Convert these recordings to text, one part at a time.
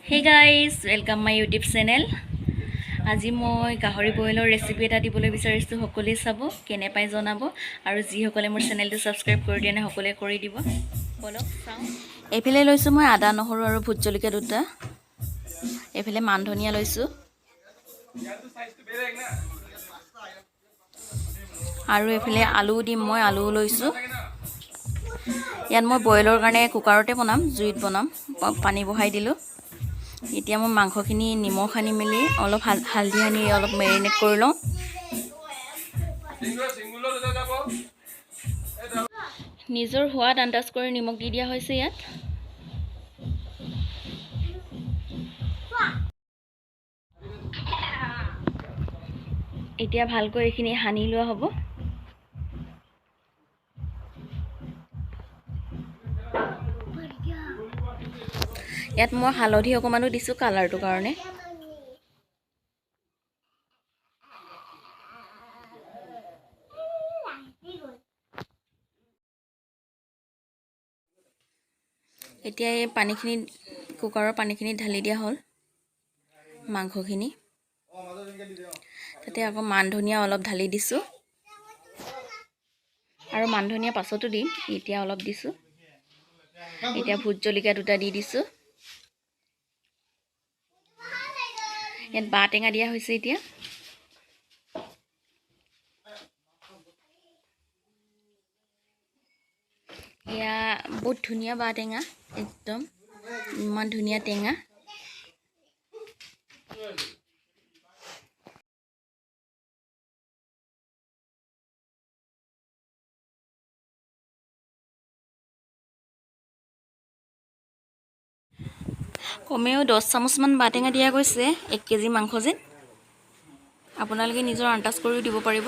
Hey guys, welcome my YouTube channel. আজি মই গাহৰি বইলৰ ৰেচিপি এটা দিবলৈ বিচাৰিছোঁ। সকলোৱে চাব, কেনে পাই জনাব আৰু যিসকলে মোৰ চেনেলটো ছাবস্ক্ৰাইব কৰি দিয়া নাই, সকলোৱে কৰি দিব। ব'লক চাওঁ। এইফালে লৈছোঁ মই আদা, নহৰু আৰু ভোট জলকীয়া দুটা। এইফালে মান ধনিয়া লৈছোঁ আৰু এইফালে আলু দিম মই, আলুও লৈছোঁ। ইয়াত মই বইলৰ কাৰণে কুকাৰতে বনাম, জুইত বনাম। পানী বহাই দিলোঁ। এতিয়া মই মাংসখিনি নিমখ সানি মেলি, অলপ হালধি সানি অলপ মেৰিনেট কৰি লওঁ। নিজৰ সোৱাদ আন্দাজ কৰি নিমখ দি দিয়া হৈছে ইয়াত। এতিয়া ভালকৈ এইখিনি সানি লোৱা হ'ব। ইয়াত মই হালধি অকণমানো দিছোঁ কালাৰটোৰ কাৰণে। এতিয়া এই পানীখিনি, কুকাৰৰ পানীখিনি ঢালি দিয়া হ'ল মাংসখিনি। তাতে আকৌ মান ধনিয়া অলপ ঢালি দিছোঁ আৰু মান ধনিয়া পাছতো দিম, এতিয়া অলপ দিছোঁ। এতিয়া ভোট জলকীয়া দুটা দি দিছোঁ। ইয়াত বাঁহ টেঙা দিয়া হৈছে এতিয়া। এয়া বহুত ধুনীয়া বাঁহ টেঙা, একদম ইমান ধুনীয়া টেঙা। কমেও 10 চামুচমান বাঁহ টেঙা দিয়া গৈছে 1 কেজি মাংস যেন। আপোনালোকে নিজৰ আন্দাজ কৰিও দিব পাৰিব।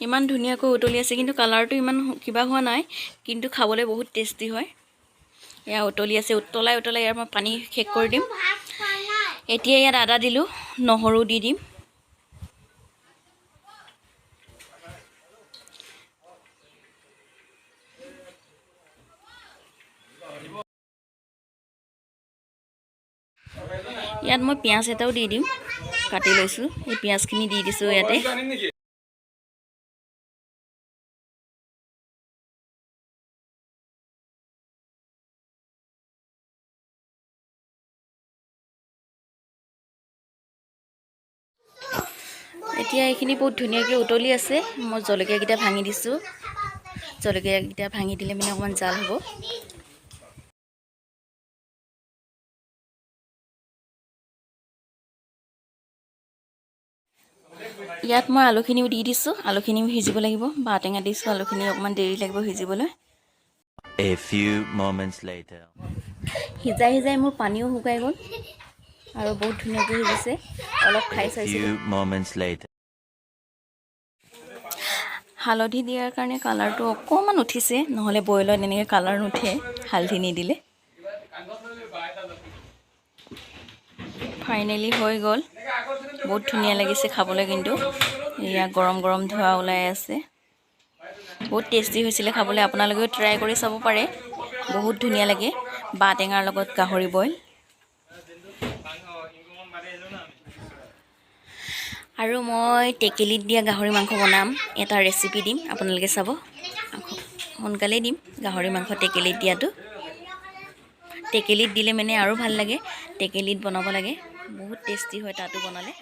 ইমান ধুনীয়াকৈ উতলি আছে, কিন্তু কালাৰটো ইমান কিবা হোৱা নাই, কিন্তু খাবলৈ বহুত টেষ্টি হয়। এয়া উতলি আছে। উতলাই উতলাই ইয়াৰ মই পানী শেষ কৰি দিম। এতিয়া ইয়াত আদা দিলোঁ, নহৰু দি দিম। ইয়াত মই পিঁয়াজ এটাও দি দিম। কাটি লৈছোঁ, এই পিঁয়াজখিনি দি দিছোঁ ইয়াতে। এতিয়া এইখিনি বহুত ধুনীয়াকৈ উতলি আছে। মই জলকীয়াকেইটা ভাঙি দিছোঁ। জলকীয়াকেইটা ভাঙি দিলে মানে অকণমান জাল হ'ব। ইয়াত মই আলুখিনিও দি দিছোঁ। আলুখিনিও সিজিব লাগিব। বাঁহ টেঙা দিছোঁ, আলুখিনি অকণমান দেৰি লাগিব সিজিবলৈ। A few moments later. সিজাই সিজাই মোৰ পানীও শুকাই গ'ল আৰু বহুত ধুনীয়াকৈ সিজিছে। অলপ খাই A চাইছিলোঁ। few moments later. হালধি দিয়াৰ কাৰণে কালাৰটো অকণমান উঠিছে, নহ'লে বইলত এনেকৈ কালাৰ নুঠে হালধি নিদিলে। ফাইনেলি হৈ গ'ল। বহুত ধুনীয়া লাগিছে খাবলৈ কিন্তু। এয়া গৰম গৰম ধোঁৱা ওলাই আছে। বহুত টেষ্টি হৈছিলে খাবলৈ। আপোনালোকেও ট্ৰাই কৰি চাব পাৰে, বহুত ধুনীয়া লাগে বাঁহ টেঙাৰ লগত গাহৰি বইল। আৰু মই টেকেলিত দিয়া গাহৰি মাংস বনাম, এটা ৰেচিপি দিম, আপোনালোকে চাব। সোনকালেই দিম গাহৰি মাংস টেকেলিত দিয়াটো। টেকেলিত দিলে মানে আৰু ভাল লাগে। টেকেলিত বনাব লাগে, বহুত টেষ্টি হয় তাতো বনালে।